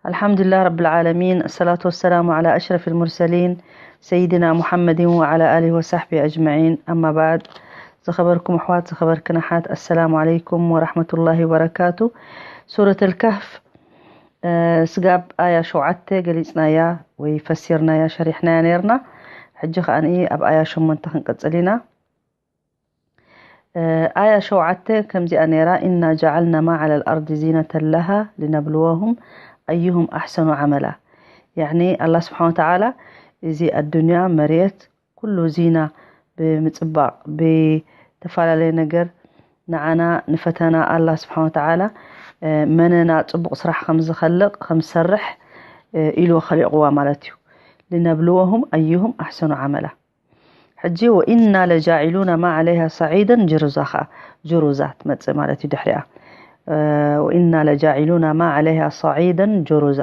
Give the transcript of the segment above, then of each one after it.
الحمد لله رب العالمين، الصلاة والسلام على أشرف المرسلين سيدنا محمد وعلى آله وصحبه أجمعين. أما بعد، ዝኸበርኩም ኣሕዋት፣ ዝኸበርክን ኣሓት፣ ኣሰላሙ ዓለይኩም ወራሕመቱላሂ ወበረካቱ። ሱረት ኣልካህፍ፣ እ፣ ስጋብ ኣያ ሸውዓተ ገሊጽናያ ወይ ፈሲርናያ፣ ሸሪሕናያ ነይርና። ሕጂ ከኣ ኣብ ኣያ ሸሞንተ ክንቅጽል ኢና። እ፣ ኣያ ሸውዓተ ከምዚኣ ነይራ፣ ኢና ጀዓልና ማ ዓላ ልኣርድ ዚነተን ለሃ ሊነብልወሁም ኣዩሁም ኣሕሰኑ ዓመላ። ያዕኒ ኣላህ ስብሓን ወተዓላ እዚ ኣዱንያ መሬት ኩሉ ዚና ብምጽባቕ ብተፈላለየ ነገር ንዓና ንፈተና ኣላህ ስብሓን ወተዓላ፣ እ፣ መነና ጽቡቕ ስራሕ ከም ዝኸልቕ ከም ዝሰርሕ፣ እ፣ ኢሉ ኸሊቕዋ ማለት እዩ። ሊነብልወሁም ኣዩሁም ኣሕሰኑ ዓመላ። ሕጂ ወኢና ለጃዒሉና ማ ዓለይሃ ሰዒደን ጅሩዛ ኸዓ፣ ጅሩዛ ትመጽእ ማለት እዩ ድሕሪኣ። እ፣ ወኢና ለጃዒሉና ማ ዓለይሃ ሰዒደን ጅሩዛ።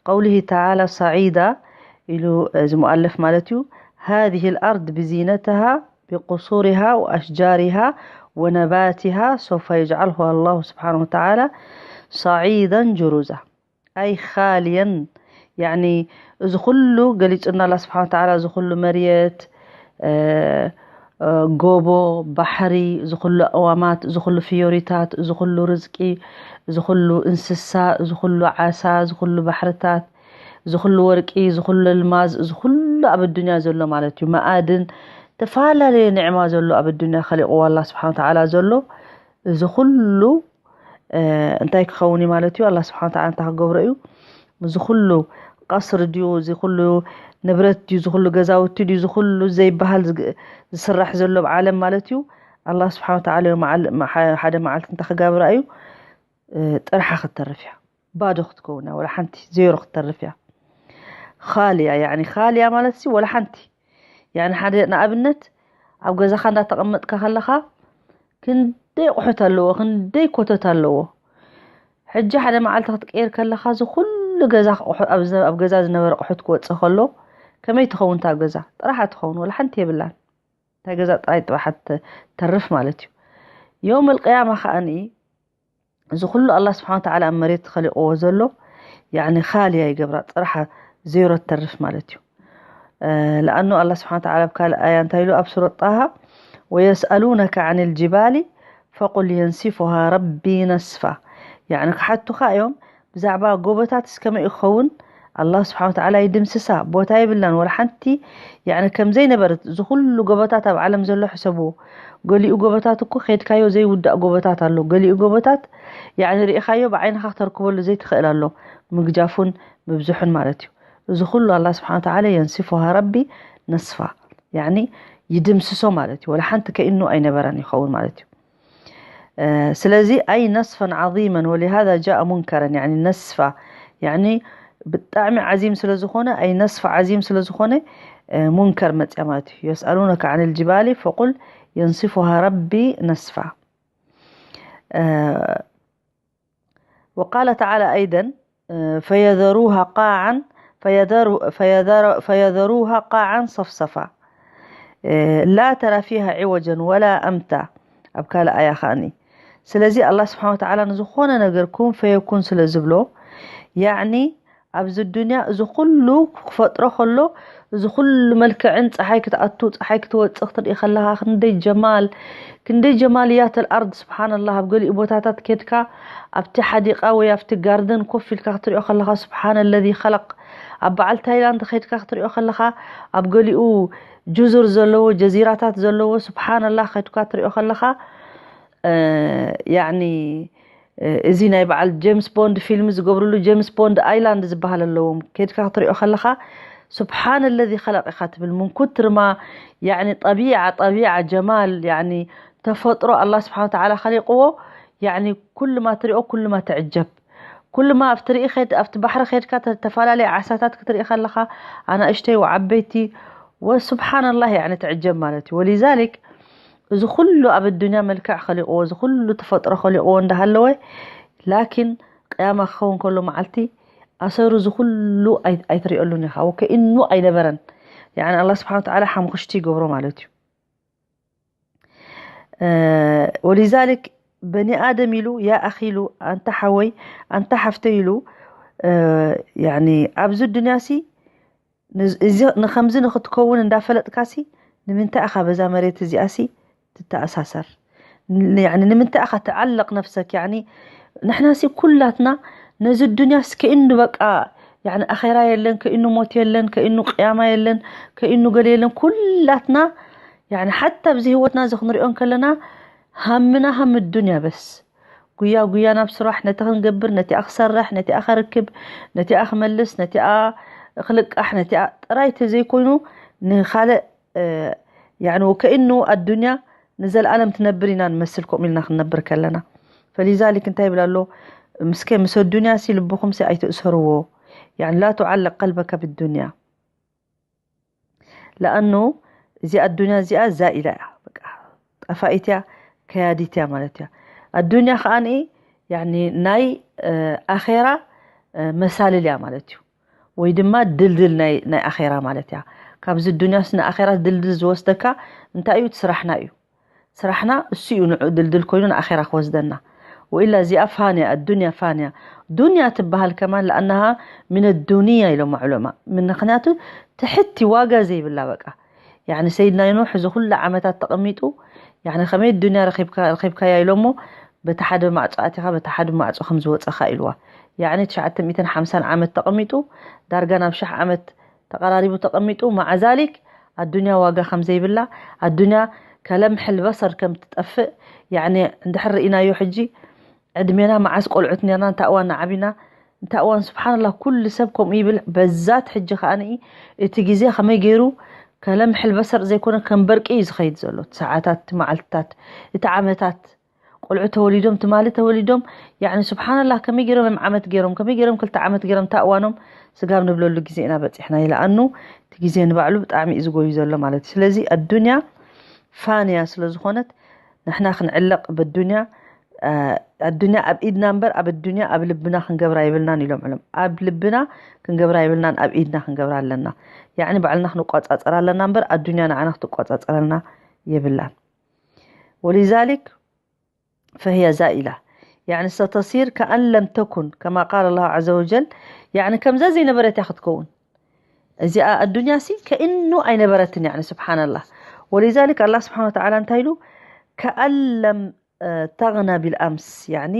ቀውሊሂ ተዓላ ሰዒዳ ኢሉ እዚ ሙኣለፍ ማለት እዩ። ሃዚህ ልኣርድ ብዚነትሃ ብቁሱሪሃ ወኣሽጃሪሃ ወነባቲሃ ሶፋ የጅዓልሁ ኣላሁ ስብሓን ወተዓላ ሰዒደን ጅሩዛ። ኣይ ኻልየን፣ ያዕኒ እዚ ኩሉ ገሊጹና ኣላ ስብሓን ወተዓላ፣ እዚ ኩሉ መርየት፣ እ፣ እ፣ ጎቦ፣ ባሕሪ፣ እዚ ኩሉ ኣእዋማት፣ እዚ ኩሉ ፍዮሪታት፣ እዚ ኩሉ ርዝቂ፣ እዚ ኩሉ እንስሳ፣ እዚ ኩሉ ዓሳ፣ እዚ ኩሉ ባሕርታት፣ እዚ ኩሉ ወርቂ፣ እዚ ኩሉ ኣልማዝ፣ እዚ ኩሉ ኣብ ኣዱንያ ዘሎ ማለት እዩ። መኣድን፣ ተፈላለየ ኒዕማ ዘሎ ኣብ ኣዱንያ ኸሊቕዎ ኣላ ስብሓን ወተዓላ ዘሎ፣ እዚ ኩሉ እ፣ እንታይ ክኸውን እዩ ማለት እዩ? ኣላህ ስብሓን ወተዓላ እንታይ ክገብሮ እዩ? እዚ ኩሉ ቀስሪ ድዩ፣ እዚ ኩሉ ንብረት ድዩ፣ እዚ ኩሉ ገዛውቲ ድዩ፣ እዚ ኩሉ ዘይበሃል ዝግ-፣ ዝስራሕ ዘሎ ኣብ ዓለም ማለት እዩ? ኣላህ ስብሓን ወተዓላ ዮም መዓል-፣ መ-፣ ሓ-፣ ሓደ መዓልቲ እንታይ ክገብራ እዩ? እ፣ ጥርሓ ክትተርፍ እያ። ባዶ ክትከውን እያ። ወላ ሓንቲ ዜሮ ክትተርፍ እያ። ኻልያ፣ ያዕኒ ኻልያ ማለት ሲ ወላ ሓንቲ። ያዕኒ ሓደ ንኣብነት ኣብ ገዛኻ እንዳተቐመጥካ ከለኻ ክንደይ ኣቑሑት ኣለዎ፣ ክንደይ ኮተት ኣለዎ። ሕጂ ሓደ መዓልቲ ክትቀይር ከለኻ እዚ ኩሉ ገዛ ኣቑሑ-፣ ኣብ ዘ-፣ ኣብ ገዛ ዝነበረ ኣቑሑት ክወጽእ ከሎ ከመይ ትኸውን እታ ገዛ? ጥራሕ ትኸውን፣ ወላ ሓንቲ የብላን። እታ ገዛ ጥራይ ጥራሕ ት-፣ ተርፍ ማለት እዩ። የውም ኣልቅያማ ከኣኒ እዚ ኩሉ ኣላህ ስብሓን ወተዓላ ኣብ መሬት ኸሊቕዎ ዘሎ፣ ያዕኒ ኻልያ ይገብራ፣ ጥርሓ ዜሮ ትተርፍ ማለት እዩ። እ፣ ለኣኑ ኣላህ ስብሓን ወተዓላ ኣብ ካልእ ኣያ እንታይ ኢሉ ኣብ ሱረት ጣሃ፣ "ወየስኣሉነከ ዓን ልጅባሊ ፈቁል የንሲፉሃ ረቢ ነስፋ።" ያዕኒ ክሓቱኻ እዮም ብዛዕባ ጎቦታት እስከመይ ክኸውን ኣላህ ስብሓን ወተዓላ ይድምስሳ፣ ቦታ የብላን ወላ ሓንቲ። ያዕኒ ከም ዘይነበረት፣ እዚ ኩሉ ጎቦታት ኣብ ዓለም ዘሎ ሕሰብዎ። ገሊኡ ጎቦታት እኮ ኸድካዮ ዘይውዳእ ጎቦታት ኣሎ። ገሊኡ ጎቦታት፣ ያዕኒ ርኢኻዮ ብዓይንኻ ክተርክበሉ ዘይትኽእል ኣሎ። ምግጃፉን ምብዝሑን ማለት እዩ። እዚ ኩሉ ኣላህ ስብሓን ወተዓላ የንሲፉሃ ረቢ ነስፋ፣ ያዕኒ ይድምስሶ ማለት እዩ። ወላ ሓንቲ ከኢኑ ኣይነበረን ይኸውን ማለት እዩ። እ፣ ስለዚ ኣይ ነስፈን ዓዚመን ወሊሃዛ ጃእ ሙንከረን፣ ያዕኒ ነስፋ፣ ያዕኒ ብጣዕሚ ዓዚም ስለ ዝኾነ፣ ኣይ ነስፋ ዓዚም ስለ ዝኾነ፣ እ፣ ሙንከር መጽያ ማለት እዩ። የስኣሉነከ ዓን ልጅባሊ ፈቁል የንሲፉሃ ረቢ ነስፋ። እ፣ ወቃለ ተዓላ ኣይደን፣ እ፣ ፈየዘሩሃ ቃዓን፣ ፈየዘሩ-፣ ፈየዘሩ-፣ ፈየዘሩሃ ቃዓን ሰፍሰፋ፣ እ፣ ላ ተራ ፊሃ ዒወጀን ወላ ኣምታ። ኣብ ካልእ ኣያ ከኣኒ። ስለዚ ኣላህ ስብሓን ወተዓላ ንዝኾነ ነገር ኩን ፈየኩን ስለ ዝብሎ፣ ያዕኒ ኣብዚ ዱንያ እዚ ኩሉ ክፈጥሮ ከሎ፣ እዚ ኩሉ መልክዕን፣ ጸሓይ ክትኣቱ፣ ጸሓይ ክትወጽእ ክትርኢ ከለኻ፣ ክንደይ ጀማል፣ ክንደይ ጀማልያት ኣልኣርድ፣ ስብሓንላህ። ኣብ ገሊኡ ቦታታት ኬድካ፣ ኣብቲ ሓዲቃ ወይ ኣብቲ ጋርደን ኮፍ ኢልካ ክትሪኦ ከለኻ፣ ስብሓን ለዚ ኸለቅ። ኣብ በዓል ታይላንድ ኸይድካ ክትሪኦ ከለኻ፣ ኣብ ገሊኡ ጁዙር ዘለዎ፣ ጀዚራታት ዘለዎ፣ ስብሓንላህ፣ ኸይድካ ትሪኦ ከለኻ፣ እ፣ ያዕኒ፣ እ፣ እዚ ናይ በዓል ጀምስ ቦንድ ፊልም ዝገብርሉ ጀምስ ቦንድ ኣይላንድ ዝበሃል ኣለዎም። ከይድካ ክትሪኦ ከለኻ፣ ስብሓን ለዚ ኸለቅ ኢኻ ትብል። ምን ኩትር ማ፣ ያዕኒ፣ ጠቢዓ፣ ጠቢዓ፣ ጀማል፣ ያዕኒ፣ ተፈጥሮ ኣላህ ስብሓን ወተዓላ ኸሊቅዎ፣ ያዕኒ፣ ኩሉ ማ ትሪኦ፣ ኩሉ ማ ትዕጀብ። ኩሉ ማ ኣብቲ ርኢ ኸድ-፣ ኣብቲ ባሕሪ ኸድካ ተ-፣ ተፈላለየ ዓሳታት ክትርኢ ከለኻ፣ ኣናእሽተይ ወዓበይቲ፣ ወስብሓንላህ፣ ያዕኒ፣ ትዕጀብ ማለት እዩ። ወሊዛሊክ፣ እዚ ኩሉ ኣብ ኣዱንያ መልክዕ ኸሊቕዎ፣ እዚ ኩሉ ተፈጥሮ ኸሊቕዎ እንዳሃለወ፣ ላኪን ቅያማ ክኸውን ከሎ መዓልቲ፣ ኣሰሩ እዚ ኩሉ ኣይ-፣ ኣይትሪኦሉን ኢኻ። ወከኢኑ ኣይነበረን። ያዕኒ፣ ኣላህ ስብሓን ወተዓላ ሓሙኽሽቲ ይገብሮ ማለት እዩ። እ፣ ወሊዛሊክ፣ በኒ ኣደም ኢሉ፣ ያ ኣኺ ኢሉ፣ ኣንታ ሓወይ፣ ኣንታ ሓፍተይ ኢሉ፣ ያኒ ኣብዚ ዱንያ ሲ ንዝ- እዚ ንኸምዚ ንኽትከውን እንዳፈለጥካ ሲ ንምንታይ ኢኻ በዛ መሬት እዚኣ ሲ ትተኣሳሰር? ን- ያኒ ንምንታይ ኢኻ ትዓለቕ ነፍሰክ? ያኒ ንሕና ሲ ኩላትና ነዚ ዱንያ ሲ ከእኑ በቃ ያኒ ኣኼራ የለን፣ ከእኑ ሞት የለን፣ ከእኑ ቅያማ የለን፣ ከእኑ ገለ የለን። ኩላትና ያኒ ሓታ ኣብዚ ህይወትና እዚ ክንሪኦ እንከለና ሃምና ሃም ዱንያ በስ ጉያ ጉያ ናብ ስራሕ ነቲ ክንገብር ነቲኣ ክሰርሕ ነቲኣ ከርክብ ነቲኣ ክመልስ ነቲኣ ክልቃሕ ነቲኣ ጥራይ ተዘይኮይኑ ንኻልእ ያኒ ወከኢኑ ኣዱንያ ንዘለኣለም ትነብር ኢና ንመስል ከምኡ ኢልና ክንነብር ከለና ፈሊዛሊክ እንታይ ይብል ኣሎ ምስከ ምስ ኣዱንያ ሲ ልብኹም ሲ ኣይትእሰርዎ ያኒ ላ ትዓለቅ ቀልበከ ብዱንያ ለኣኑ እዚኣ ኣዱንያ እዚኣ ዛኢላ እያ በቃ ጠፋኢት እያ ከያዲት እያ ማለት እያ ኣዱንያ ከዓኒ ያኒ ናይ ኣኼራ መሳልል እያ ማለት እዩ ወይ ድማ ድልድል ናይ ኣኼራ ማለት እያ ካብዚ ዱንያስ ንኣኼራ ድልድል ዝወስደካ እንታይ እዩ እቲ ስራሕና እዩ ስራሕና እሱ እዩ ንዑ ድልድል ኮይኑ ንኣኼራ ክወስደና ወኢላ እዚኣ ፋንያ ኣዱንያ ፋንያ ዱንያ ትበሃል ከማን ለኣናሃ ምን ዱንያ ኢሎም ዑለማ ምክንያቱ ትሕቲ ዋጋ ዘይብላ በቃ ያኒ ሰይድና ኖሕ እዚ ኩሉ ዓመታት ተቐሚጡ ያኒ ከመይ ዱንያ ረኺብካያ ኢሎሞ በቲ ሓደ ማዕጾ ኣቲኻ በቲ ሓደ ማዕጾ ከም ዝወጸኻ ኢልዋ ያኒ ትሽዓተ ሚእትን ሓምሳን ዓመት ተቐሚጡ ዳርጋ ናብ ሽሕ ዓመት ተቐራሪቡ ተቐሚጡ ማዓዛሊክ ኣዱንያ ዋጋ ከም ዘይብላ ኣዱንያ ከለምሕል በሰር ከም ትጠፍእ ያኒ እንድሕር ርኢናዮ ሕጂ ዕድሜና መዓስ ቆልዑት ኔርና እንታይ እዋን ንዓቢና እንታይ እዋን ስብሓንላ ኩሉ ሰብ ከምኡ ይብል በዛት ሕጂ ከዓኒ እቲ ግዜ ከመይ ገይሩ ከለምሕል በሰር ዘይኮነ ከም በርቂ እዩ ዝኸይድ ዘሎ እቲ ሰዓታት እቲ መዓልትታት እቲ ዓመታት ቆልዑ ተወሊዶም ትማሊ ተወሊዶም ያኒ ስብሓንላ ከመይ ገይሮም እዮም ዓመት ገይሮም ከመይ ገይሮም ክልተ ዓመት ገይሮም እንታይ እዋኖም ስጋብ ንብለሉ ግዜ ኢና በፂሕና ይለኣኑ እቲ ግዜ ንባዕሉ ብጣዕሚ እዩ ዝጎዩ ዘሎ ማለት እዩ ስለዚ ኣዱንያ ፋንያ ስለ ዝኾነት ንሕና ክንዕለቕ በዱንያ ኣዱንያ ኣብ ኢድና እምበር ኣብ ኣዱንያ ኣብ ልብና ክንገብራ የብልናን ኢሎም ዕሎም ኣብ ልብና ክንገብራ የብልናን ኣብ ኢድና ክንገብራ ኣለና ያዕኒ ባዕልና ክንቆጻጸር ኣለና እምበር ኣዱንያ ንዓና ክትቆጻጸረልና የብላን ወሊዛሊክ ፈህያ ዛኢላ ያዕኒ ስተሲር ከኣን ለም ተኩን ከማ ቃል ኣላሁ ዘ ወጀል ያዕኒ ከምዛ ዘይነበረት እያ ክትከውን እዚኣ ኣዱንያ ሲ ከእኑ ኣይነበረትን ያዕኒ ስብሓንላህ ወሊዛሊክ ኣላ ስብሓን ወተዓላ እንታይ ኢሉ ከኣን ለም ተغና ቢልኣምስ ያኒ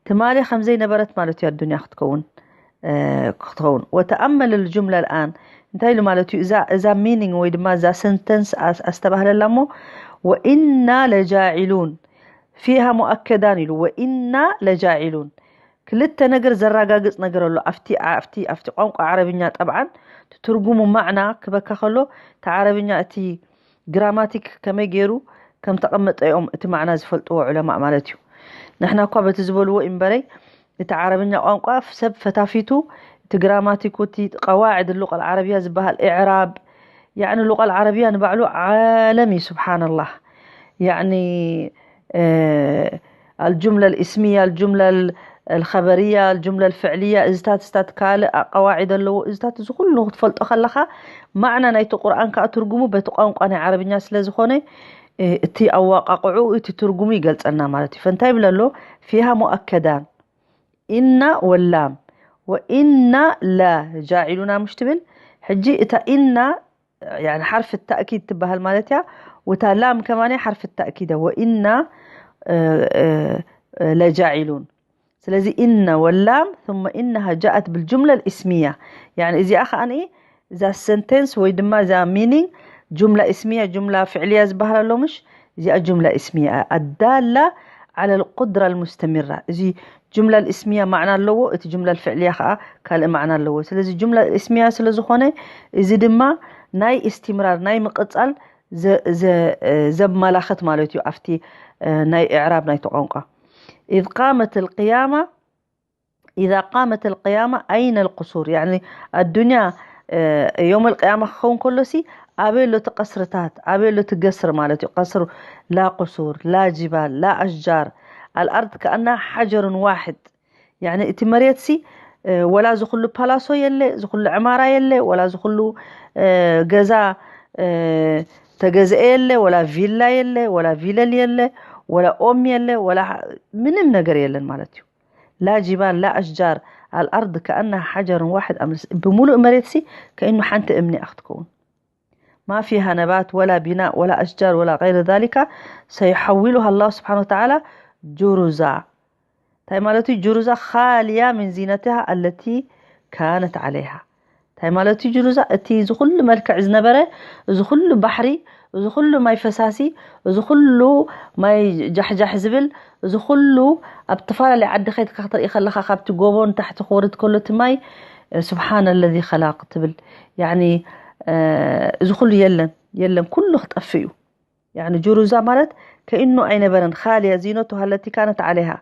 ትማሊ ከም ዘይነበረት ማለት እዩ ኣዱንያ ክትከውን ክትኸውን ወተኣመል ልጁምላ ልኣን እንታይ ኢሉ ማለት እዩ እዛ እዛ ሚኒንግ ወይ ድማ እዛ ሰንተንስ ኣስተባህለላ እሞ ወኢና ለጃዒሉን ፊሃ ሙኣከዳን ኢሉ ወኢና ለጃዒሉን ክልተ ነገር ዘረጋግጽ ነገር ኣሎ ኣብቲ ኣብቲ ኣብቲ ቋንቋ ዓረብኛ ጠብዓን ትርጉሙ ማዕና ክበካ ከሎ እቲ ዓረብኛ እቲ ግራማቲክ ከመይ ገይሩ ከም ተቐመጠ እዮም እቲ ማዕና ዝፈልጥዎ ዑለማእ ማለት እዩ። ንሕና እኳ በቲ ዝበልዎ እምበረይ እቲ ዓረብኛ ቋንቋ ሰብ ፈታፊቱ እቲ ግራማቲኩ እቲ ቀዋዕድ ሉቀል ዓረብያ ዝበሃል ኢዕራብ ያዕኒ ሉቀል ዓረብያ ንባዕሉ ዓለም እዩ ስብሓንላህ ያዕኒ ኣልጁምላ ልእስምያ ኣልጁምላ ልኸበርያ ኣልጁምላ ልፍዕልያ እዝታት ስታት ካልእ ኣቀዋዒድ ኣለዎ እዝታት እዚ ኩሉ ክትፈልጦ ከለኻ ማዕና ናይቲ ቁርኣን ከዓ ትርጉሙ በቲ ቋንቋ ናይ ዓረብኛ ስለ ዝኾነ እቲ ኣዋቃቅዑ እቲ ትርጉሙ ይገልፀልና ማለት እዩ ፈንታይ ይብል ኣሎ ፊሃ ሙኣከዳን ኢና ወላም ወኢና ላ ጃዒሉና ምሽ ትብል ሕጂ እታ ኢና يعني حرف التأكيد ትበሃል ማለት እያ ወታ ላም ከማን حرف التأكيد እያ ወኢና ለጃዒሉን ስለዚ إن واللام ثم إنها جاءت بالجملة الاسمية يعني እዚኣ ከኣ እዛ ሰንተንስ ወይ ድማ እዛ ሚኒንግ ጁምላ እስሚያ ጁምላ ፍዕልያ ዝበሃል ኣሎ ምሽ እዚኣ ጁምላ እስሚያ ኣዳላ على القدرة المستمرة እዚ ጁምላ እስሚያ ማዕና ኣለዎ እቲ ጁምላ ፍዕልያ ከዓ ካልእ ማዕና ኣለዎ ስለዚ ጁምላ እስሚያ ስለ ዝኾነ እዚ ድማ ናይ እስትምራር ናይ ምቅፃል ዘማላኸት ማለት እዩ ኣብቲ ናይ ኢዕራብ ናይቲ ቋንቋ إذ قامت القيامة إذا قامت القيامة أين القصور يعني الدنيا يوم القيامة ክኸውን ከሎ ሲ ኣበይ ኣሎ እቲ ቀስርታት ኣበይ ኣሎ እቲ ገስር ማለት እዩ ቀስር لا قصور لا جبال لا أشجار الأرض كأنها حجر واحد يعني እቲ መሬት ሲ ወላ ዝኩሉ ፓላሶ የለ ዝኩሉ ዕማራ የለ ወላ ዝኩሉ ገዛ ተገዝአ የለ ወላ ቪላ የለ ወላ ቪለል የለ ወላ ኦም የለ ወላ ምንም ነገር የለን ማለት እዩ لا جبال لا أشجار الأرض كأنها حجر واحد أمر ብምሉእ መሬት ሲ ከእኑ ሓንቲ እምኒ እያ ክትከውን ما فيها نبات ولا بناء ولا أشجار ولا غير ذلك سيحولها الله سبحانه وتعالى جرزا እንታይ ማለት እዩ جرزا خالية من زينتها التي كانت عليها እንታይ ማለት እዩ جرزا እቲ እዚ ኩሉ መልክዕ ዝነበረ እዚ ኩሉ ባሕሪ እዚ ኩሉ ማይ ፈሳሲ እዚ ኩሉ ማይ ጃሕጃሕ ዝብል እዚ ኩሉ ኣብ ተፈላለየ ዓዲ ከይድካ ክትርኢ ከለካ ካብቲ ጎቦ ንታሕቲ ክወርድ ከሎ እቲ ማይ سبحان الذي خلق ትብል يعني እዚ ኩሉ የለን የለን ኩሉ ክጠፍእ እዩ يعني جرزا ማለት ከእኑ ኣይነበረን خالية زينتها التي كانت عليها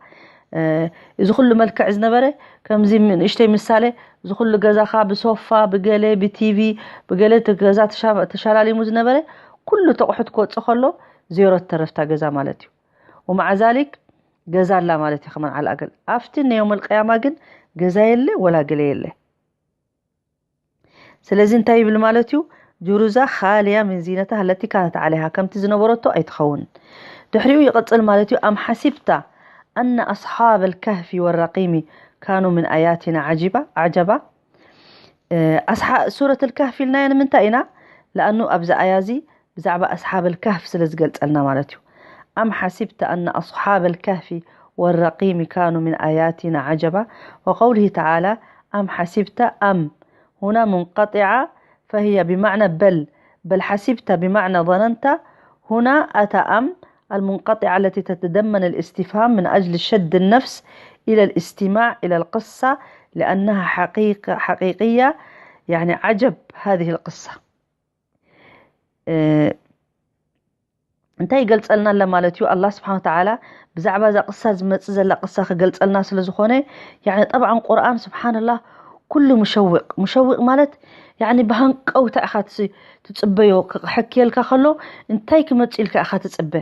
እዚ ኩሉ መልክዕ ዝነበረ ከምዚ ንእሽተይ ምሳሌ እዚ ኩሉ ገዛኻ ብሶፋ ብገለ ብቲቪ ብገለ እቲ ገዛ ተሻላሊሙ ዝነበረ ኩሉ ተቑሑት ክወፅእ ከሎ ዜሮ ተረፍታ ገዛ ማለት እዩ ومع ذلك ገዛ ኣላ ማለት እዩ ከማን على الأقل ኣብቲ ናይ يوم القيامة ግን ገዛ የለ ወላ ገለ የለ ስለዚ እንታይ ይብል ማለት እዩ جرزا خالية من زينتها التي كانت عليها ከምቲ ዝነበረቶ ኣይትኸውን ድሕሪኡ ይቕጽል ማለት እዩ أم حسبت أن أصحاب الكهف والرقيم كانوا من آياتنا عجبا عجبا سورة الكهف ኢልናያ ንምንታይ ኢና لأنه ኣብዚ ኣያ እዚ ብዛዕባ أصحاب الكهف ስለ ዝገልጸልና ማለት እዩ أم حسبت أن أصحاب الكهف والرقيم كانوا من آياتنا عجبا وقوله تعالى أم حسبت أم هنا منقطعة فهي بمعنى بل بل حسبت بمعنى ظننت هنا أتى أم المنقطعة التي تتضمن الاستفهام من أجل شد النفس إلى الاستماع إلى القصة لأنها حقيقة حقيقية يعني عجب هذه القصة እንታይ ይገልጸልና ኣሎ ማለት እዩ ኣላ ስብሓን ተዓላ ብዛዕባ እዛ ቅሳ ዝመጽእ ዘላ ቅሳ ክገልጸልና ስለ ዝኾነ ያኒ ጠብዓን ቁርኣን ስብሓንላህ ኩሉ ሙሸዊቕ ሙሸዊቕ ማለት ያኒ ብሃንቀውታ ኢኻ ትጽበዮ ክሕክየልካ ከሎ እንታይ ክመጽእ ኢልካ ኢኻ ትጽበ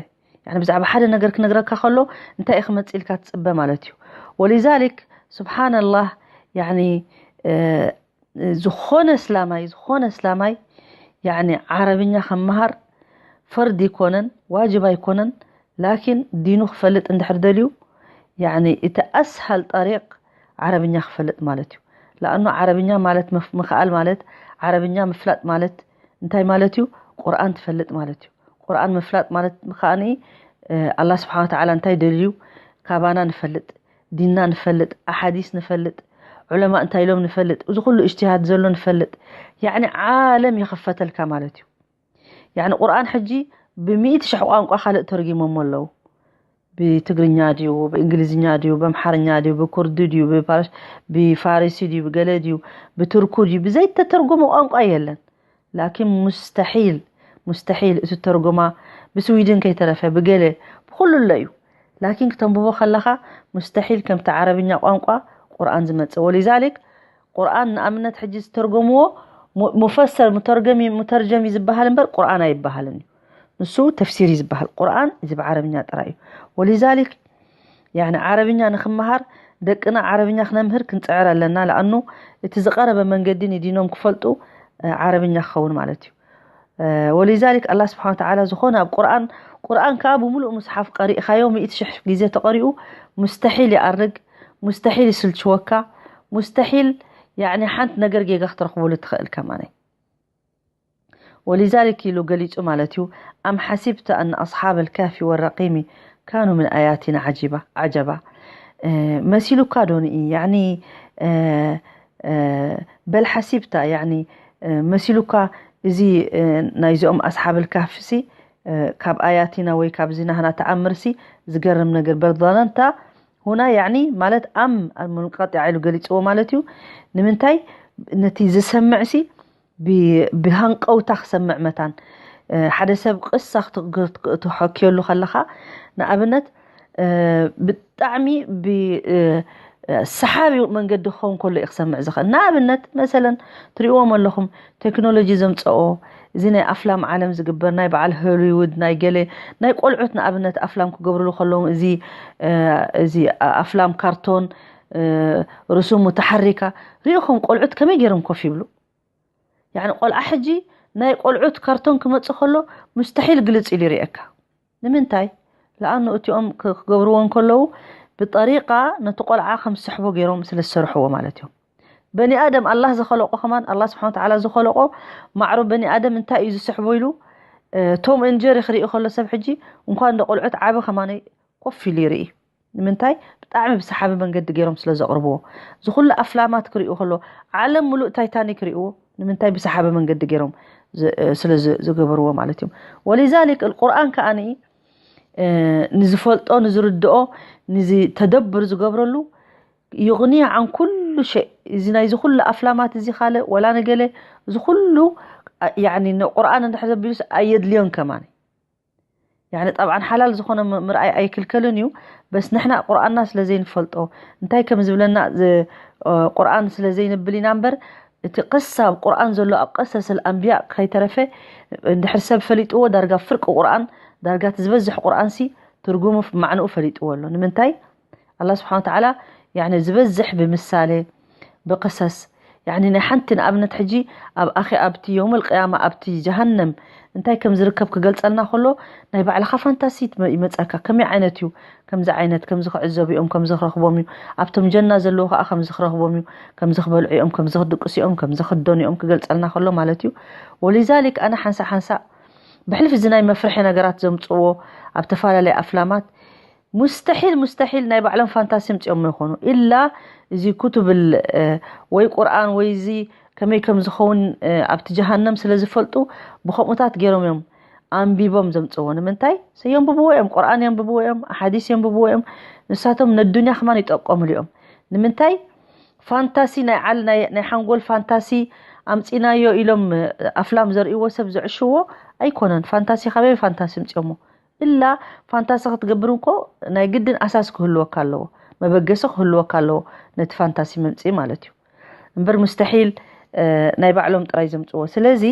ያኒ ብዛዕባ ሓደ ነገር ክነግረካ ከሎ እንታይ እዩ ክመጽእ ኢልካ ትጽበ ማለት እዩ ወሊዛሊክ ስብሓንላህ ያኒ ዝኾነ እስላማይ ዝኾነ እስላማይ ያኒ ዓረብኛ ከመሃር ፈርድ ይኮነን ዋጅብ ኣይኮነን ላኪን ዲኑ ክፈልጥ እንድሕር ደልዩ ያኒ እቲ ኣስሃል ጠሪቅ ዓረብኛ ክፈልጥ ማለት እዩ ለኣኑ ዓረብኛ ማለት ምክኣል ማለት ዓረብኛ ምፍላጥ ማለት እንታይ ማለት እዩ ቁርኣን ትፈልጥ ማለት እዩ ቁርኣን ምፍላጥ ማለት ከኣኒ ኣላ ስብሓን ተዓላ እንታይ ደልዩ ካባና ንፈልጥ ዲንና ንፈልጥ ኣሓዲስ ንፈልጥ ዑለማ እንታይ ኢሎም ንፈልጥ እዚ ኩሉ እጅትሃድ ዘሎ ንፈልጥ ያዕኒ ዓለም ይኽፈተልካ ማለት እዩ ያዕኒ ቁርኣን ሕጂ ብሚእቲ ሽሕ ቋንቋ ካልእ ተርጊሞሞ ኣለዉ ብትግርኛ ድዩ ብእንግሊዝኛ ድዩ ብኣምሓርኛ ድዩ ብኩርዲ ድዩ ብፋሪሲ ድዩ ብገለ ድዩ ብቱርኩ ድዩ ብዘይተተርጎመ ቋንቋ የለን ላኪን ሙስተሒል ሙስተሒል እትተርጎማ ብስዊድን ከይተረፈ ብገለ ብኩሉ ኣሎ እዩ ላኪን ክተንብቦ ከለኻ ሙስተሒል ከምቲ ዓረብኛ ቋንቋ ቁርኣን ዝመጽእ ወሊዛሊክ ቁርኣን ንኣብነት ሕጂ ዝተርጎምዎ ሙፈሰር ሙተርገሚ ሙተርጀሚ ዝበሃል እምበር ቁርኣን ኣይበሃልን እዩ ንሱ ተፍሲር እዩ ዝበሃል ቁርኣን እዚ ብዓረብኛ ጥራይ እዩ ወሊዛሊክ ያኒ ዓረብኛ ንክመሃር ደቅና ዓረብኛ ክነምህር ክንፅዕር ኣለና ለኣኑ እቲ ዝቀረበ መንገዲ ንዲኖም ክፈልጡ ዓረብኛ ክኸውን ማለት እዩ ወሊዛሊክ ኣላ ስብሓን ተዓላ ዝኾነ ኣብ ቁርኣን ቁርኣን ከዓ ብምሉእ ሙስሓፍ ቀሪእኻዮ ሚእቲ ሽሕ ግዜ ተቐሪኡ ሙስተሒል ይኣርግ ሙስተሒል ይስልችወካ ሙስተሒል ያኒ ሓንቲ ነገር ጌጋ ክትረኽበሉ ትኽእል ከማነይ ولذلك ኢሉ ገሊጹ ማለት እዩ أم حسبت أن أصحاب الكهف والرقيم كانوا من آياتنا عجبا عجبا መሲሉካ ዶ ንኢ ያኒ በል ሓሲብታ ያኒ መሲሉካ እዚ ናይዚኦም ኣስሓብ ልካህፍሲ ካብ ኣያቲና ወይ ካብዚ ናህና ተኣምርሲ ዝገርም ነገር በል ظننت هنا ያኒ ማለት ኣም ኣልሙንቀጢዓ ኢሉ ገሊፅዎ ማለት እዩ ንምንታይ ነቲ ዝሰምዕሲ ብሃንቀውታ ክሰምዕ መታን ሓደ ሰብ ቅሳ ክትሐክየሉ ከለኻ ንኣብነት ብጣዕሚ ሰሓቢ መንገዲ ክኸውን ከሎ እዩ ክሰምዕ ዝኽእል ንኣብነት መሰለን ትሪእዎም ኣለኹም ቴክኖሎጂ ዘምፀኦ እዚ ናይ ኣፍላም ዓለም ዝግበር ናይ በዓል ሆሊውድ ናይ ገለ ናይ ቆልዑት ንኣብነት ኣፍላም ክገብርሉ ከለዉ እዚ እዚ ኣፍላም ካርቶን ርሱም ሙተሓሪካ ሪኢኹም ቆልዑት ከመይ ገይሮም ኮፍ ይብሉ ያኒ ቆልዓ ሕጂ ናይ ቆልዑት ካርቶን ክመፅእ ከሎ ሙስተሒል ግልፅ ኢሉ ይርእየካ ንምንታይ ለኣኑ እቲኦም ክገብርዎ እንከለዉ ብጠሪቃ ነቲ ቆልዓ ከም ዝስሕቦ ገይሮም ስለ ዝሰርሕዎ ማለት እዮም። በኒ ኣደም ኣላህ ዝኸለቆ ከማን ኣላህ ስብሓን ተዓላ ዝኸለቆ ማዕሮ በኒ ኣደም እንታይ እዩ ዝስሕቦ ኢሉ ቶም ኤንጀሪ ክርኢ ከሎ ሰብ ሕጂ እንኳን ዶ ቆልዑት ዓበ ከማነይ ኮፍ ኢሉ ይርኢ። ንምንታይ? ብጣዕሚ ብሰሓቢ መንገዲ ገይሮም ስለ ዘቕርብዎ። እዚ ኩሉ ኣፍላማት ክርእዩ ከሎ ዓለም ሙሉእ ታይታኒክ ርእዎ። ንምንታይ? ብሰሓቢ መንገዲ ገይሮም ስለ ዝገበርዎ ማለት እዮም። ወሊዛሊክ ቁርኣን ከኣ ንዝፈልጦ ንዝርድኦ ንዝተደብር ዝገብረሉ ይቕንዮ ዓን ኩሉ ሸ እዚ ናይዚ ኩሉ ኣፍላማት እዚ ካልእ ወላ ነገለ እዚ ኩሉ ቁርኣን እንድሕር ዘቢሉስ ኣየድልዮን ከማን። ያኒ ጠብዓን ሓላል ዝኾነ ምርኣይ ኣይክልከልን እዩ። በስ ንሕና ቁርኣንና ስለ ዘይንፈልጦ እንታይ ከም ዝብለና ቁርኣን ስለ ዘይንብል ኢና እምበር እቲ ቅሳ ኣብ ቁርኣን ዘሎ ኣብ ቀሰስል ኣንብያ ከይተረፈ እንድሕር ሰብ ፈሊጥዎ ዳርጋ ፍርቂ ቁርኣን ዳርጋ እቲ ዝበዝሕ ቁርኣንሲ ትርጉሙ ማዕንኡ ፈሊጥዎ ኣሎ። ንምንታይ? ኣላ ስብሓን ተዓላ ዝበዝሕ ብምሳሌ ብቅሰስ ያኒ ናይ ሓንቲ ንኣብነት ሕጂ ኣብ ኣኺ ኣብቲ የውመል ቅያማ ኣብቲ ጀሃነም እንታይ ከም ዝርከብ ክገልጸልና ከሎ ናይ ባዕልኻ ፋንታሲ ይመጸካ። ከመይ ዓይነት እዩ? ከምዚ ዓይነት ከምዚ ክዕዘቡ እዮም ከምዚ ክረኽቦም እዩ። ኣብቶም ጀና ዘለዉ ከዓ ከምዚ ክረኽቦም እዩ። ከምዚ ክበልዑ እዮም ከምዚ ክድቅሱ እዮም ከምዚ ክደኑ እዮም ክገልጸልና ከሎ ማለት እዩ። ወሊዛሊክ ኣነ ሓንሳ ሓንሳ ብሕልፊ እዚ ናይ መፍርሒ ነገራት ዘምፅዎ ኣብ ተፈላለየ ኣፍላማት ሙስተሒል ሙስተሒል ናይ ባዕሎም ፋንታሲ ምፅኦም ይኾኑ ኢላ እዚ ኩቱብል ወይ ቁርኣን ወይ እዚ ከመይ ከም ዝኸውን ኣብቲ ጀሃነም ስለ ዝፈልጡ ብከምኡታት ገይሮም እዮም ኣንቢቦም ዘምፅዎ። ንምንታይ? ሰየንብብዎ እዮም፣ ቁርኣን የንብብዎ እዮም፣ ኣሓዲስ የንብብዎ እዮም። ንሳቶም ነዱንያ ከማን ይጠቀምሉ እዮም። ንምንታይ? ፋንታሲ ናይ ዓል ናይ ሓንጎል ፋንታሲ ኣምፂናዮ ኢሎም ኣፍላም ዘርእዎ ሰብ ዝዕሽዎ ኣይኮነን። ፋንታሲ ካበይ ፋንታሲ ምፅኦሞ? እላ ፋንታሲ ክትገብር እንኮ ናይ ግድን ኣሳስ ክህልወካ ኣለዎ፣ መበገሲ ክህልወካ ኣለዎ ነቲ ፋንታሲ መምፅኢ ማለት እዩ። እምበር ሙስተሒል ናይ ባዕሎም ጥራይ ዘምፅዎ። ስለዚ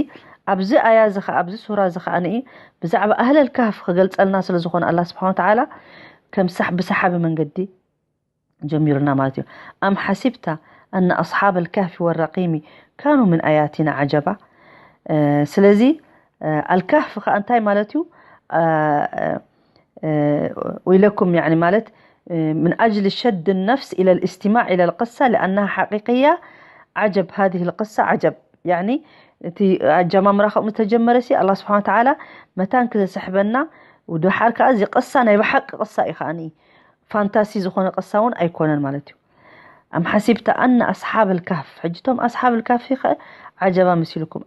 ኣብዚ ኣያ እዚ ከዓ ኣብዚ ሱራ እዚ ከዓ ንኢ ብዛዕባ ኣህለል ካህፍ ክገልፀልና ስለ ዝኾነ ኣላ ስብሓን ተዓላ ከም ሳሕ ብሰሓቢ መንገዲ ጀሚሩና ማለት እዩ። ኣም ሓሲብታ ኣነ ኣስሓብ ኣልካህፊ ወረቂሚ ካኑ ምን ኣያቲና ዓጀባ። ስለዚ ኣልካህፍ ከዓ እንታይ ማለት እዩ? ويلكم يعني ማለት من أجل شد النفس إلى الاستماع إلى القصة لأنها حقيقية عجب هذه القصة عجب يعني እቲ ኣጀማምራ ከምኡ ተጀመረ ሲ ኣላ ስብሓን ተዓላ መታን ክዘስሕበና ውድሓር ከዓ እዚ ቅሳ ናይ ብሓቂ ቅሳ እዩ ከዓኒ ፋንታሲ ዝኾነ ቅሳ እውን ኣይኮነን ማለት እዩ። ኣም ሓሲብተ ኣነ ኣስሓብ ልካህፍ ሕጅቶም ኣስሓብ ልካህፍ ከ ዓጀባ መሲልኩም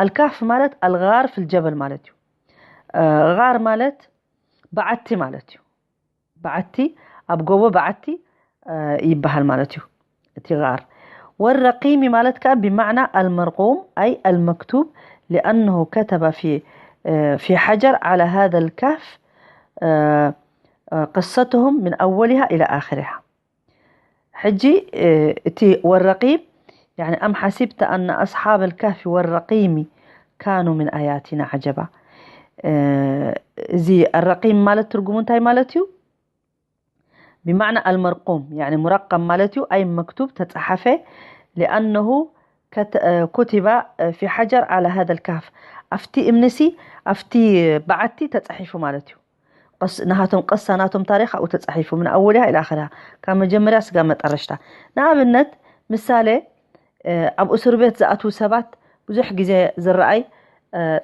ኣልካህፍ ማለት ኣልጋር ፍልጀበል ማለት እዩ። ጋር ማለት በዓቲ ማለት እዩ። በዓቲ ኣብ ጎቦ በዓቲ ይበሃል ማለት እዩ። እቲ ጋር ወረቂሚ ማለት ከዓ ብማዕና ኣልመርቁም ኣይ ኣልመክቱብ ሊኣነሁ ከተበ ፊ ሓጀር ዓላ ሃذ ልካህፍ ቅሰትሁም ምን ኣወሊሃ ኢላ ኣክሪሃ። ሕጂ እቲ ወረቂም ኣም ሓሲብተ ኣነ ኣስሓብ ልካህፊ ወረቂሚ ካኑ ምን ኣያቲና ዓጀባ። እዚ ኣረቂም ማለት ትርጉሙ እንታይ ማለት እዩ? ብማዕና ኣልመርቁም ሙረቀም ማለት እዩ። ኣይ መክቱብ ተፀሓፈ ሊኣነሁ ኩቲባ ፊ ሓጀር ዓላ ሃذ ልካህፍ ኣብቲ እምንሲ ኣብቲ በዓቲ ተፃሒፉ ማለት እዩ። ናሃቶም ቀሳ ናቶም ታሪክ ኣብኡ ተፃሒፉ ምን ኣወሊሃ ኢላ ኣኸዳ ካብ መጀመርያ ስጋ መጠረሽታ። ንኣብነት ምሳሌ ኣብ እስር ቤት ዝኣትዉ ሰባት ብዙሕ ግዜ ዝረኣይ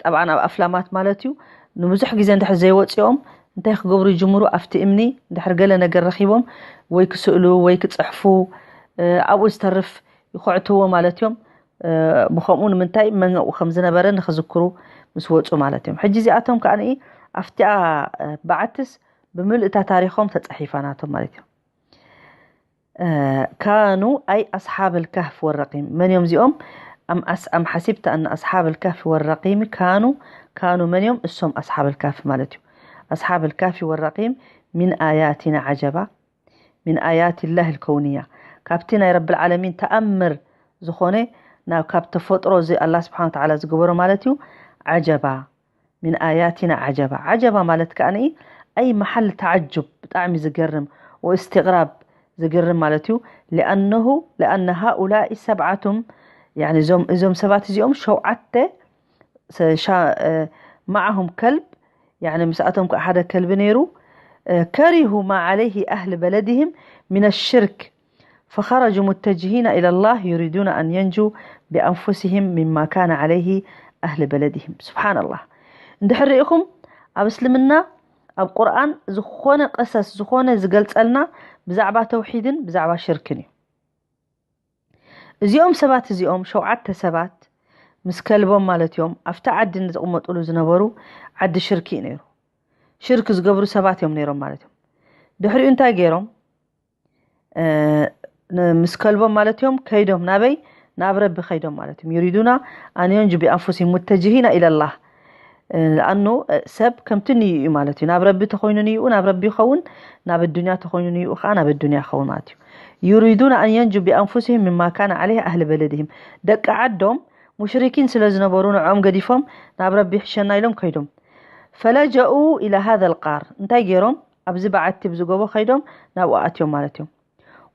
ጠብዓን ኣብ ኣፍላማት ማለት እዩ። ንብዙሕ ግዜ እንድሕር ዘይወፂኦም እንታይ ክገብሩ ይጅምሩ? ኣብቲ እምኒ እንድሕር ገለ ነገር ረኪቦም ወይ ክስእሉ ወይ ክፅሕፉ ኣብኡ ዝተርፍ ይኮዕትዎ ማለት እዮም። ብከምኡ ንምንታይ መን ኣብኡ ከም ዝነበረ ንክዝክሩ ምስ ወፁ ማለት እዮም። ሕጂ እዚኣቶም ከዓ ኣብቲኣ በዓትስ ብምልእታ ታሪኮም ተፃሒፋ ናቶም ማለት እዮም። ካኑ ኣይ ኣስሓብ ልካህፍ ወረቂም መን እዮም እዚኦም? ኣም ሓሲብተ ኣነ ኣስሓብ ልካህፍ ወረቂም ካኑ ካኑ መን እዮም እሶም ኣስሓብ ልካህፍ ማለት እዩ። ኣስሓብ ልካህፍ ወረቂም ሚን ኣያቲና ዓጀባ ሚን ኣያት ላህ ልከውንያ ካብቲ ናይ ረብል ዓለሚን ተኣምር ዝኾነ ናብ ካብ ተፈጥሮ እዚ ኣላ ስብሓን ተዓላ ዝገበሮ ማለት እዩ። ዓጀባ ሚን ኣያቲና ዓጀባ ዓጀባ ማለት ከዓ ንኢ ኣይ መሓል ተዓጁብ ብጣዕሚ ዝገርም ወእስትቕራብ ዝገርም ማለት እዩ። ሊኣነሁ ሊኣነ ሃኡላኢ ሰብዓቱም እዞም ሰባት እዚኦም ሸውዓተ ማዓሁም ከልብ ምስኣቶም ከዓ ሓደ ከልቢ ነይሩ። كرهوا ما عليه أهل بلدهم من الشرك فخرجوا متجهين إلى الله يريدون أن ينجوا بأنفسهم مما كان عليه أهل بلدهم. سبحان الله. እንድሕር ርኢኹም ኣብ እስልምና ኣብ ቁርኣን ዝኾነ ቀሰስ ዝኾነ ዝገልጸልና ብዛዕባ ተውሒድን ብዛዕባ ሽርክን እዩ። እዚኦም ሰባት እዚኦም ሸውዓተ ሰባት ምስ ከልቦም ማለት እዮም ኣብቲ ዓዲ ዝቕመጥሉ ዝነበሩ ዓዲ ሽርክ እዩ ነይሩ። ሽርክ ዝገብሩ ሰባት እዮም ነይሮም ማለት እዮም። ድሕሪኡ እንታይ ገይሮም? እ፣ ን-፣ ምስ ከልቦም ማለት እዮም ከይዶም ናበይ? ናብ ረቢ ከይዶም ማለት እዮም። يريدون أن ينجوا بأنفسهم متجهين إلى الله. እ፣ ለኣኑ፣ እ፣ ሰብ ከምቲ ንዩ እዩ ማለት እዩ። ናብ ረቢ ተኾይኑ ንዩ ናብ ረቢ ይኸውን፣ ናብ ኣዱንያ ተኾይኑ ንዩ ከዓ ናብ ኣዱንያ ይኸውን ማለት እዩ። يريدون أن ينجوا بأنفسهم مما كان عليه أهل بلدهم. ደቂ ዓዶም ሙሽሪኪን ስለ ዝነበሩ ንዕኦም ገዲፎም ናብ ረቢ ይሕሸና ኢሎም ከይዶም። فلجأوا إلى هذا الغار. እንታይ ገይሮም? ኣብዚ በዓቲ ብዝጎቦ ከይዶም ናብኡ ኣትዮም ማለት እዮም።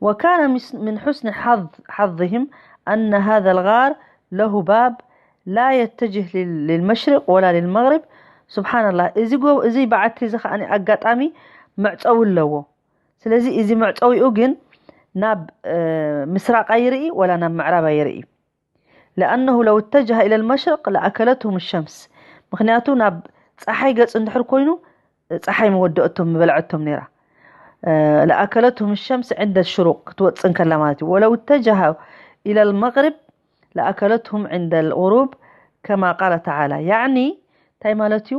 وكان مس-، من حسن حظ-، حظهم أن هذا الغار له باب لا يتجه لل-، للمشرق ولا للمغرب. سبحان الله، እዚ ጎ-، እዚ በዓቲ እዚ ከኣ ኣጋጣሚ መዕጸዊ ኣለዎ። ስለዚ እዚ መዕጸዊኡ ግን ናብ፣ እ፣ ምስራቕ ኣይርኢ ወላ ናብ ምዕራብ ኣይርኢ። لأنه لو اتجه إلى المشرق لأكلتهم الشمس. ምኽንያቱ ናብ ጸሓይ ገጽ እንድሕር ኮይኑ ጸሓይ ምወደኦቶም ምበልዐቶም ነይራ። እ፣ لأكلتهم الشمس عند الشروق ክትወጽእ እንከላ ማለት እዩ። ولو اتجه إلى المغرب لأكلتهم عند الغروب كما قال تعالى. ያዕኒ እንታይ ማለት እዩ?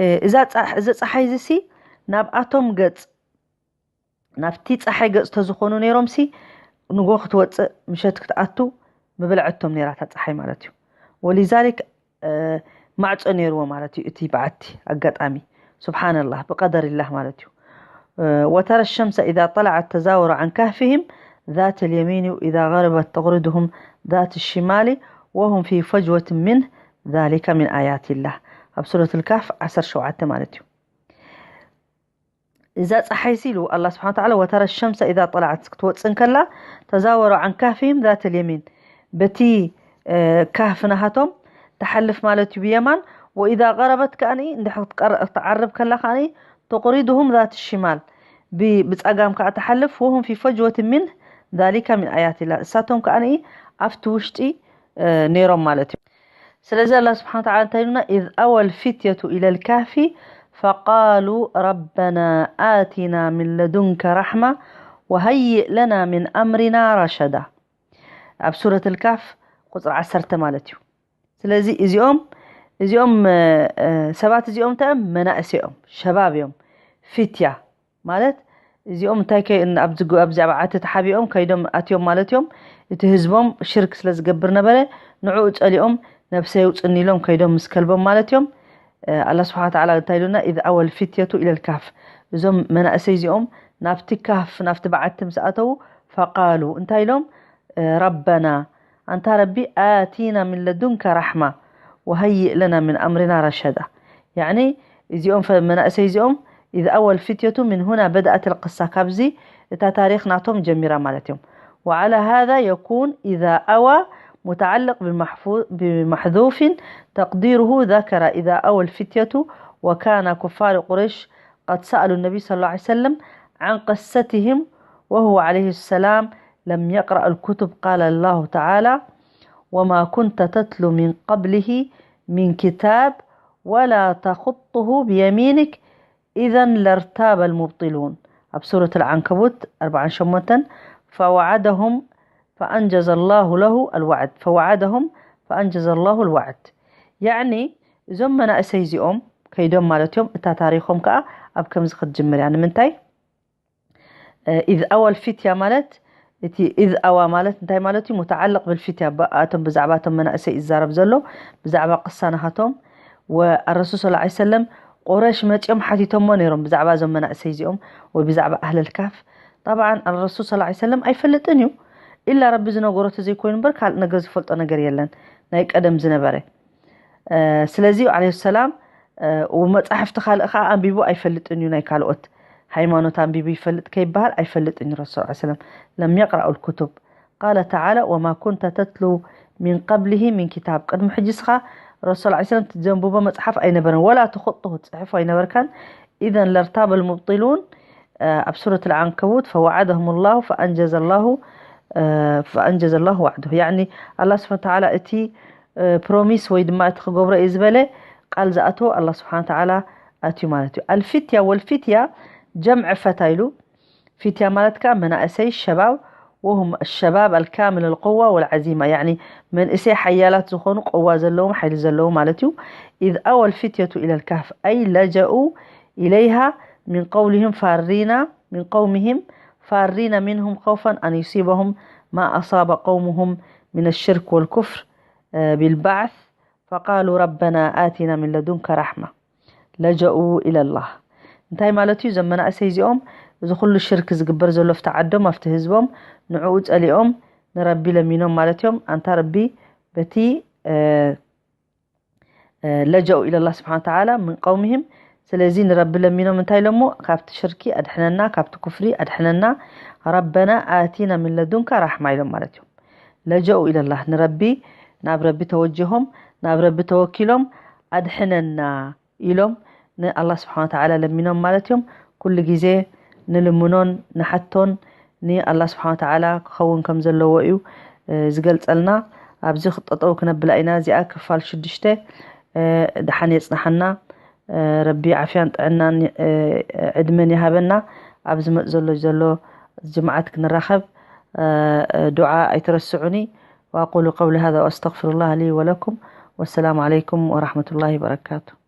እ፣ እዛ ጸ-፣ እዚ ጸሓይ እዚ ሲ ናብኣቶም ገጽ ናብቲ ጸሓይ ገጽ ተዝኾኑ ነይሮም ሲ ንጎ ክትወጽእ ምሸት ክትኣቱ ምበልዐቶም ነይራ እታ ጸሓይ ማለት እዩ። ولذلك፣ እ፣ ማዕጾ ነይርዎ ማለት እዩ እቲ በዓቲ ኣጋጣሚ። سبحان الله، بقدر الله ማለት እዩ። እ፣ وترى الشمس إذا طلعت تزاور عن كهفهم ذات اليمين وإذا غربت تقرضهم ذات الشمال وهم في فجوة منه ذلك من آيات الله ኣብ ሱረት الكهف ዓሰርተ ሸውዓተ ማለት እዩ። እዛ ጸሓይ ሲ ኢሉ ኣላህ ስብሓነ ወተዓላ፣ وترى الشمس إذا طلعت ክትወጽእ እንከላ تزاور عن كهفهم ذات اليمين በቲ፣ እ፣ ካህፍ ናሃቶም ትሓልፍ ማለት እዩ ብየማን። وإذا غربت ከኣኒ እንድሕር ክትቀር-፣ ክትዓርብ ከላ ከኣኒ تقرضهم ذات الشمال ብ-፣ ብጸጋም ከኣ ትሓልፍ። وهم في فجوة منه ذلك من آيات الله እሳቶም ከኣኒ ኣብቲ ውሽጢ፣ እ፣ ነይሮም ማለት እዩ። ስለዚ ኣላህ ስብሓነ ወተዓላ እንታይ ኢሉና? إذ أوى الفتية إلى الكهف فقالوا ربنا آتنا من لدنك رحمة وهيئ لنا من أمرنا رشدا ኣብ ሱረት الكهف ቁጽሪ ዓሰርተ ማለት እዩ። ስለዚ እዚኦም፣ እዚኦም፣ እ፣ እ፣ ሰባት እዚኦም እንታይ እዮም? መናእሰይ እዮም፣ ሸባብ እዮም፣ ፊትያ ማለት እዚኦም እንታይ ከ-፣ ኣብዚ ጎ-፣ ኣብዚ ኣብ ዓቲ ተሓቢኦም ከይዶም ኣትዮም ማለት እዮም። እቲ ህዝቦም ሽርክ ስለ ዝገብር ነበረ፣ ንዕኡ ጸሊኦም ነብሰይ ውጽኒ ኢሎም ከይዶም ምስ ከልቦም ማለት እዮም። እ፣ ኣላህ ስብሓነ ወተዓላ እንታይ ኢሉና? إذ أوى الفتية إلى الكهف እዞም መናእሰይ እዚኦም ናብቲ ካህፍ፣ ናብቲ በዓቲ ምስ ኣተዉ፣ ፈቃሉ እንታይ ኢሎም? እ፣ ረበና ኣንታ ረቢ፣ ኣቲና ምን ለዱንከ ራሕማ ወሀይእ ለና ምን ኣምሪና ረሸዳ። ያዕኒ እዚኦም ፈ-፣ መናእሰይ እዚኦም إذ أوى الفتية من هنا بدأت القصة ካብዚ እታ ታሪኽ ናቶም ጀሚራ ማለት እዮም። وعلى هذا يكون إذا أوى متعلق بمحفو-، بمحذوف تقديره ذكر إذا أوى الفتية وكان كفار قريش قد سألوا النبي صلى الله عليه وسلم عن قصتهم وهو عليه السلام لم يقرأ الكتب. قال الله تعالى: وما كنت تتلو من قبله من كتاب ولا تخطه بيمينك إذا لارتاب المبطلون ኣብ ሱረት العنكبوت ኣርብዓን ሸሞንተን فوعدهم فأنجز الله له الوعد فوعدهم فأنجز الله الوعد ያዕኒ እዞም መናእሰይ እዚኦም ከይዶም ማለት እዮም። እታ ታሪኾም ከዓ ኣብ ከምዚ ክትጅምር እያ። ንምንታይ? እ፣ إذ أوى الفتية ማለት እቲ إذ أوى ማለት እንታይ ማለት እዩ? متعلق بالفتية ብ-፣ ኣቶም ብዛዕባ እቶም መናእሰይ ይዛረብ ዘሎ ብዛዕባ ቅሳ ናሃቶም ወ-፣ الرسول صلى الله عليه وسلم ቁረሽ መጺኦም ሓቲቶሞ ነይሮም ብዛዕባ እዞም መናእሰይ እዚኦም ወይ ብዛዕባ ኣህለል ካፍ። طبعا الرسول صلى الله عليه وسلم ኣይፈልጥን እዩ ኢላ ረቢ ዝነገሮ ተዘይኮይኑ እምበር ካልእ ነገር ዝፈልጦ ነገር የለን ናይ ቀደም ዝነበረ። እ፣ ስለዚ ዓለይሂ ሰላም፣ እ፣ መጻሕፍቲ ካልእ ከኣ ኣንቢቡ ኣይፈልጥን እዩ ናይ ካልኦት ሃይማኖት ኣንቢቡ ይፈልጥ ከይበሃል ኣይፈልጥን እዩ ረሱል ሰለላሁ ዐለይሂ ወሰለም لم يقرأ الكتب قال تعالى وما كنت تتلو من قبله من كتاب ቅድሚ ሕጂ እስኻ ረሱል ሰለላሁ ዐለይሂ ወሰለም ዘንብቦ መጽሓፍ ኣይነበረን ولا تخطه ትጽሕፎ ኣይነበርካን إذا لارتاب المبطلون ኣብ ሱረት العنكبوت فوعدهم الله فأنجز الله فأنجز الله وعده يعني الله سبحانه وتعالى እቲ ፕሮሚስ ወይ ድማ እቲ ክገብሮ እዩ ዝበለ ቃል ዝኣተወ الله سبحانه وتعالى ኣትዩ ማለት እዩ። الفتية والفتية جمع فتى ኢሉ ፊትያ ማለት ከዓ መናእሰይ ሸባብ وهم الشباب الكامل القوة والعزيمة يعني መንእሰይ ሓያላት ዝኾኑ ቆዋ ዘለዎም ሓይሊ ዘለዎም ማለት እዩ። إذ أوى الفتية إلى الكهف أي لجأوا إليها من قولهم فارين من قومهم فارين منهم خوفا أن يصيبهم ما أصاب قومهم من الشرك والكفر بالبعث فقالوا ربنا آتنا من لدنك رحمة لجأوا إلى الله እንታይ ማለት እዩ? እዞም መናእሰይ እዚኦም እዚ ኩሉ ሽርክ ዝግበር ዘሎ ኣብቲ ዓዶም ኣብቲ ህዝቦም ንዕኡ ጸሊኦም ንረቢ ለሚኖም ማለት እዮም። ኣንታ ረቢ በቲ ለጀኡ ኢለላ ስብሓን ተዓላ ምን ቀውሚህም ስለዚ ንረቢ ለሚኖም እንታይ ኢሎሞ ካብቲ ሽርኪ ኣድሕነና ካብቲ ኩፍሪ ኣድሕነና ረበና ኣቲና ምን ለዱንካ ራሕማ ኢሎም ማለት እዮም። ለጀኡ ኢለላ ንረቢ ናብ ረቢ ተወጅሆም ናብ ረቢ ተወኪሎም ኣድሕነና ኢሎም ንኣላ ስብሓን ተዓላ ለሚኖም ማለት እዮም። ኩሉ ግዜ ንልምኖን ንሓቶን ንኣላ ስብሓን ተዓላ ክኸውን ከም ዘለዎ እዩ ዝገልጸልና። ኣብዚ ክጠጠው ክነብላ ኢና። እዚኣ ክፋል ሽዱሽተ ድሓን የጽንሓና። ረቢ ዓፍያን ጥዕናን ዕድመን ይሃበና። ኣብ ዝመጽእ ዘሎ ዘሎ ጅምዓት ክንራኸብ ዱዓ ኣይትረስዑኒ። وأقول قولي هذا وأستغفر الله لي ولكم والسلام عليكم ورحمة الله وبركاته.